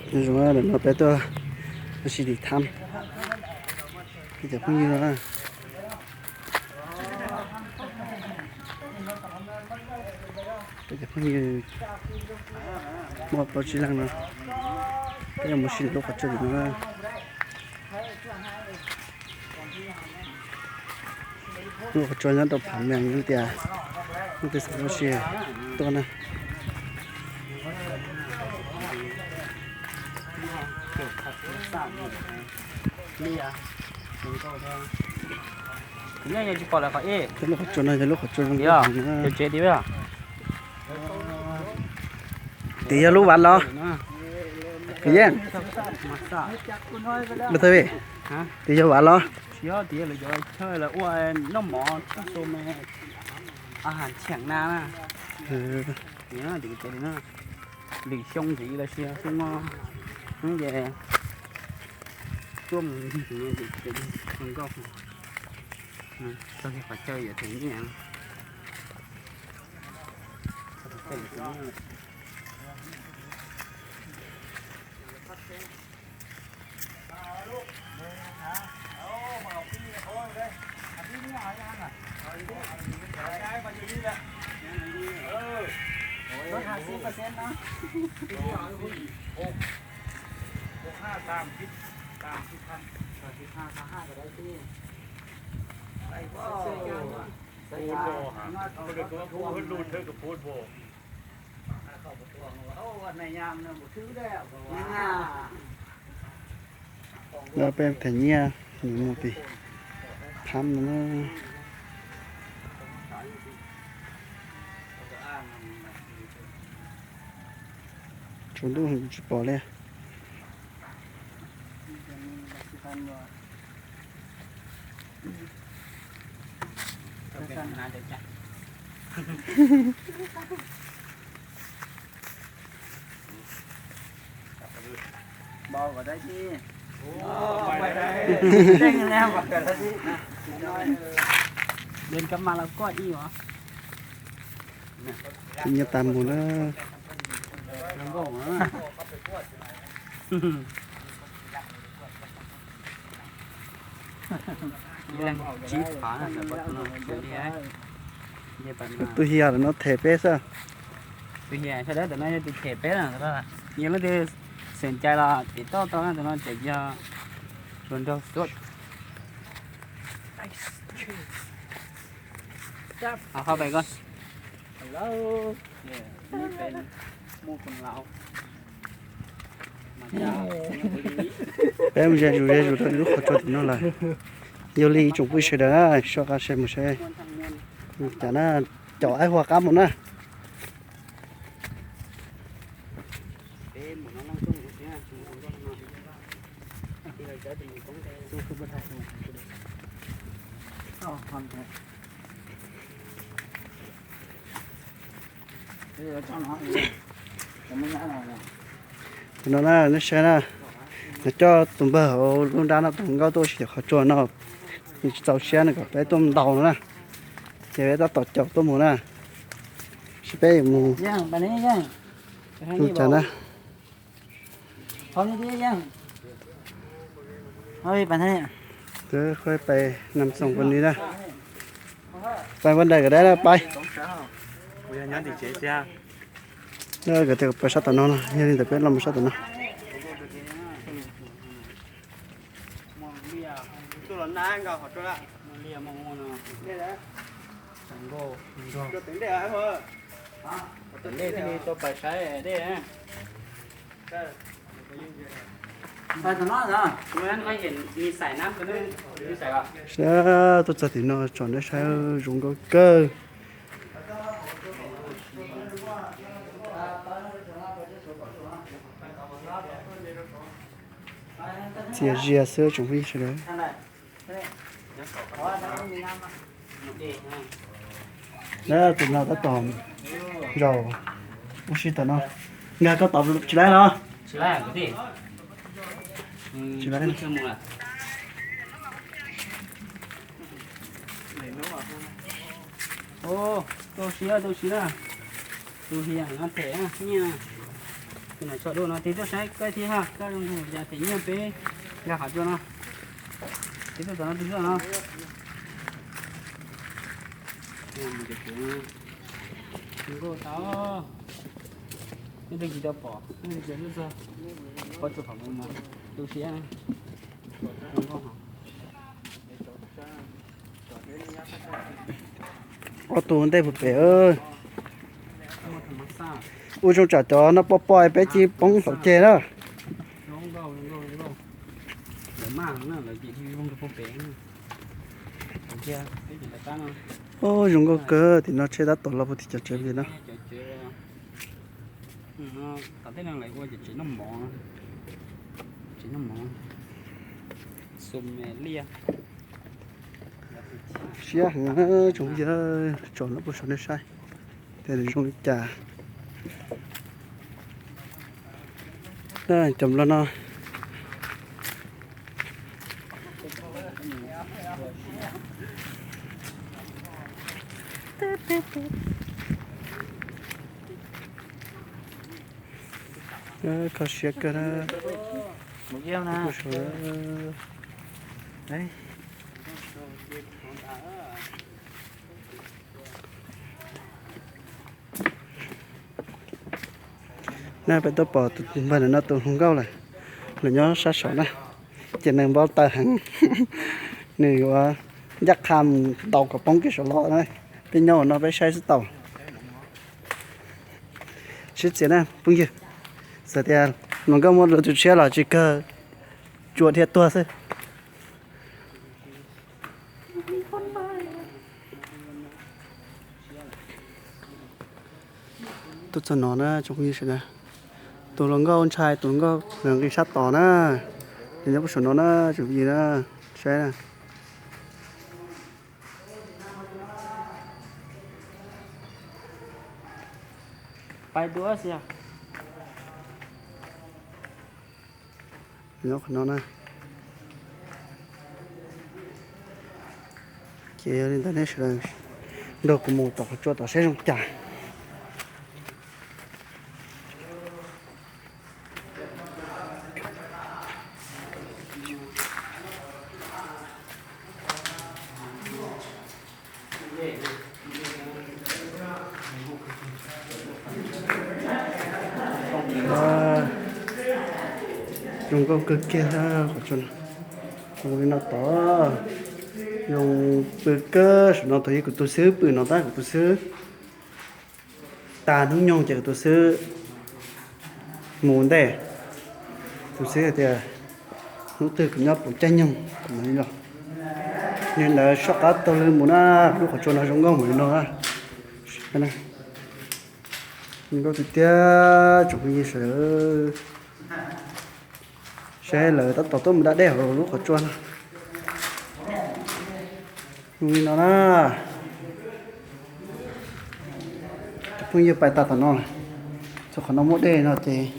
Zoo, ntawm no peb tuaj ua si tim thab peb cov phooj ywg no. Peb cov phooj ywg muaj plaub tsib leeg no, peb yuav mus si lub qhov tsua tim no. Lub qhov tsua nyob rau Phav Mees, yog tias leej twg xav ua si tuaj na. Lub qhov tsua no yog lub qhov tsua zoo nkauj heev na. Twb yog lub vav los, Kwv Yeej, Ba Thawj Vij, twb yog vav los. Lwm xyoo ntxiv los sis xyoo no, ces tuaj mus nkauj, txog qhov chaw yuav them nyiaj. Peb them nyiaj, nws mus tim thab no na. Tsaus ntuj tsis pom li. Them nyiaj tas mus na. Tus Hias ntawm no them peb xwb. Tus Hias sawv daws ntawm no yog tus them peb na. Yog leej twg xom cai los tim toj tau na, tus no ces yog hluas nraug xwb. Peb mus ze zus ze zus rau lub qhov tsua tim no lawm. Yog li ib tsoom phooj ywg sawv daws na, soj qab saib mus saib cas na, caum aib hua qab mus na. Tus no na, nej saib na, nws coj tus npawg hauv lub nrab no tus nkauj tuaj ua si tim qhov tsua no, nws tsis txaus siab nws kom peb tuaj ntaus no na, ces peb tab tom caum tuaj mus na, seb peb yuav mus zoo cas na. Pais nram xoom pos nis na, pais vaj daim kom dab pais. Kawm tias pais sab tom no no, yog li ntawd peb los mus sab tom no. Saib tuaj txog tim no tsom nej saib zoo nkauj kawg. Txias zias xwb tsoom phooj ywg sawv daws. Tus no tab tom zaum ua si tom no. Nkag koj tom tsis laib los? Tsis laib. Tuaj ua si, tuaj ua si na. Tus Hias no them nyiaj. Tso dua no tig tuaj saib koj thiab ha, koj zoo cas them nyiaj peb nkag qhov tsua no. Tig tuaj tom no tig tuaj no. Nkauj tau, nej tsis tau pom, nej tsis tau pom tsuas qhov mus tu siab. Ob tug ntej puag pem. Ua zoo tsam cov noj poj poj peb cia li poob hauv ceg na. Zoo nkauj kawg, tim no tsheb tab tom los puag tim cov tsev li na. Siab heev tsoom phooj ywg, tsom no puag saum nej saib tias nws zoo li cas. Cov nplooj no kho siab kawg na. Na peb tuaj pom tus npawg no tus hluas nkauj lawm, nws nyob sab saud na, ces nws npau taws heev, nws yuav ncaj qha mus ntaus kom poob kiag saum los na. Peb nyob no peb saib xwb tau. Sib txiav na phooj ywg, txawm tias hluas nkauj muaj lus tu siab los tsis kawg, tsua dhia tuag xwb. Tuaj txog no na tsoom phooj ywg sawv daws, tus hluas nkauj ntshai tus hluas nkauj nqis sab tod na, nws nyob puag saum no na tsoom phooj ywg na, saib na. Nyob qhov no na. Ces yog li ntawd nej sawv daws nrog kuv mus tom qhov tsua tom saib zoo cas. Zoo nkauj kawg kiag qhov tsua no. Zoo li no tod, zoo pw kawg saum no tod, yog kuv tus xib hwb pw no tab kuv tus xib hwb tas hnub nyoog ces kuv tus xib hwb mus ntej. Tus xib hwb hais tias hnub twg kuv nyob puv caij nyoog kuv mam li los. Yog li ntawd soj qab taug lw mus na, lub qhov tsua no zoo nkauj npaum li no na. Zoo nkauj tiag tiag tsoom phooj ywg sawv daws. Saib lawv tab tom tuaj mus da dej hauv lub qhov tsua no. Zoo li no na. Tus phooj ywg pais tas tom no lawm. Txog qhov no muaj dej no ces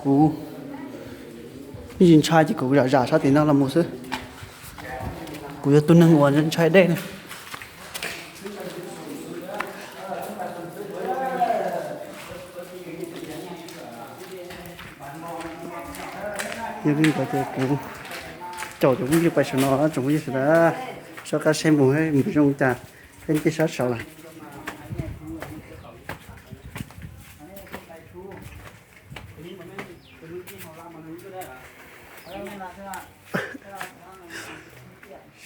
kuv yeej tsis ntshai ces kuv zam zam sab tim no los mus xwb. Kuv yog tus neeg uas ntshai dej na. Yog li ntawd ces kuv caum cov phooj ywg pais saum no, tsoom phooj ywg sawv daws, soj qab saib mus, mus zoo cas, peb nce sab saud lawm.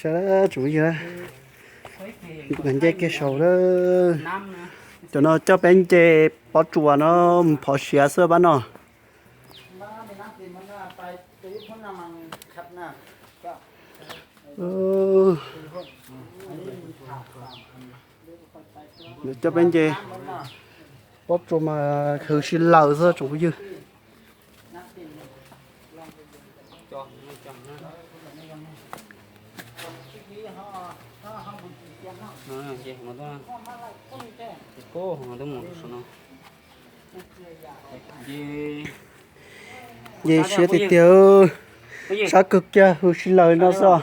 Sawv daws tsoom phooj ywg, nce kiag saud lawm. Cov no coj peb nce pob tsuas no mus phov siav xwb pab no. Coj peb nce pob tsuas mas hws si lawm xwb tsoom phooj ywg. Nce siab tiag tiag, sab kawg kiag hws si lawm no xwb.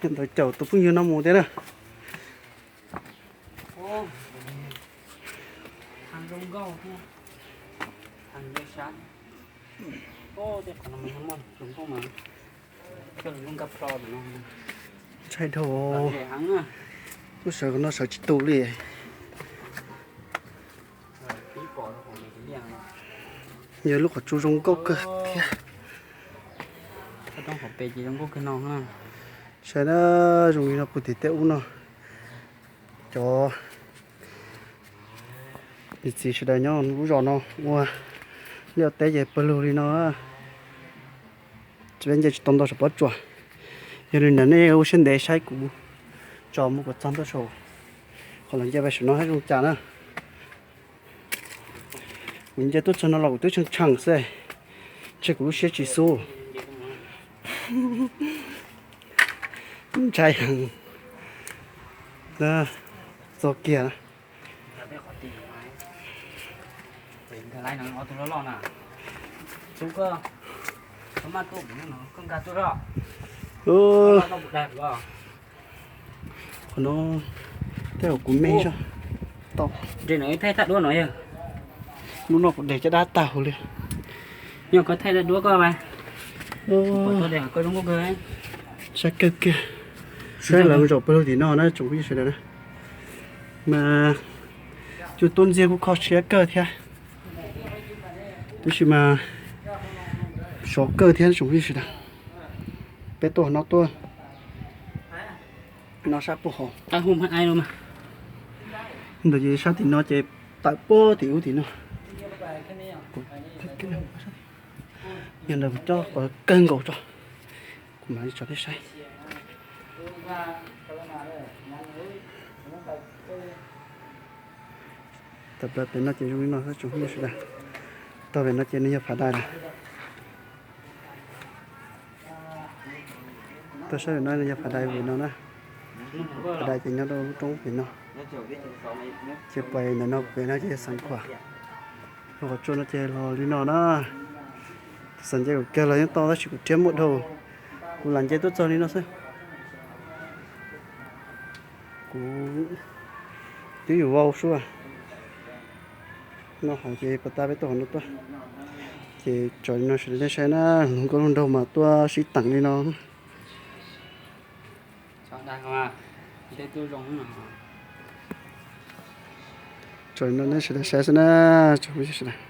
Ntawd caum tus phooj ywg no mus thiab na. Zoo nkauj thiab. Heev li sab. Tej qhov no mas muaj zoo nkauj mas. Ntshai dhau. Lub sawv no sawv tsis tus li. Yog lub qhov tsua zoo nkauj kawg thiab. Saib na, zoo li no puag tim tej ub no. Cov niam txiv sawv daws nyob lub zos no ua liaj teb ces pawg lug li no. Tsis peb nce tsis tau ntau saum pob tsuas. Yog li ntawd nej ua siab ntev saib kuv tso mus kom txog ntua saum qhov los nce pais saum no saib zoo cas na. Kuv nce tuaj txog no los kuv twb tshee tsheej xwb, ntshe kuv lub siab tsis xub. Ntshai heev. Txog kiag. Qhov no tej zaum kuv me zog tau. Lub no kuv de caj dab tag huv li. Yog koj thaij dab duab koj mas. Saib kawg kiag. Saib lawv zaum pawg lug tim no na tsoom phooj ywg sawv daws na. Mas cua tuaj ntxiag kuj kho siab kawg thiab. Tab sis mas sov kawg thiab tsoom phooj ywg sawv daws. Peb tuaj no tuaj. No sab puag hauv. Ntawd ces sab tim no ces tawm puag tim ub tim no. Yog ntawd kuv coj qhov kawg nkaus tso, kuv mam li tso peb saib. Tawm plaws pem no ces zoo li no xwb tsoom phooj ywg sawv daws. Tog pem no ces nws yog Phav Dais lawm. Tuaj saib pem no nws yog Phav Dais pem no na. Phav Dais ces nyob rau lub roob pem no. Ces pem ntawm no pem no ces yog Xeev Khuam. Qhov tsua no ces los li no na. Xav nce kom kiag los yeej tau tab sis kuv rhiab muaj dhau. Kuv lam nce tuaj txog li no xwb. Kuv twb yuav vau sua. No hauv ces pas tas peb tuaj hauv no tuaj. Ces tso li no sawv daws saib na, hluas nkauj hluas nraug mas tuaj sib teem li no. Tso li no nej sawv daws saib xwb na, tsoom phooj ywg sawv daws.